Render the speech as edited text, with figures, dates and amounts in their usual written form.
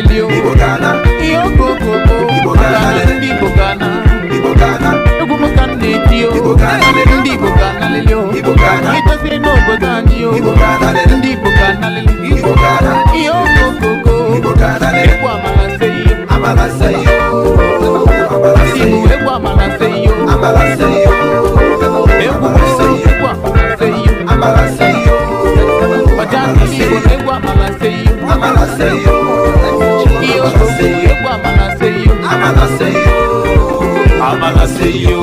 ga-analili o. Igbo ga-ana. Ihe okokoko. Igbo Maka na ga-analili. ndị Igbo ga-ana. Igbo ga-ana. Egwu m ka m na-eti o. Igbo ga-analili. Ndị Igbo ga-analili o. Igbo ga-ana. Idozi n'obodo anyị o. Igbo ga-analili. Ndị Igbo ga-analili. Igbo ga-ana. Ihe okokoko. Igbo ga-analili. Egwu amala se iyo. Amala say yo. Amala Ndị say Igbo yo. egwu amala se iyo. Amala say yo. Egwu Amala say yo. egwu amala se iyo. Amala say yo. Ọjà ndị Igbo egwu amala se iyo. Amala say yo. Ihe Amala say okokoko yo. egwu amala se iyo. Amala say yo. Amala say yo.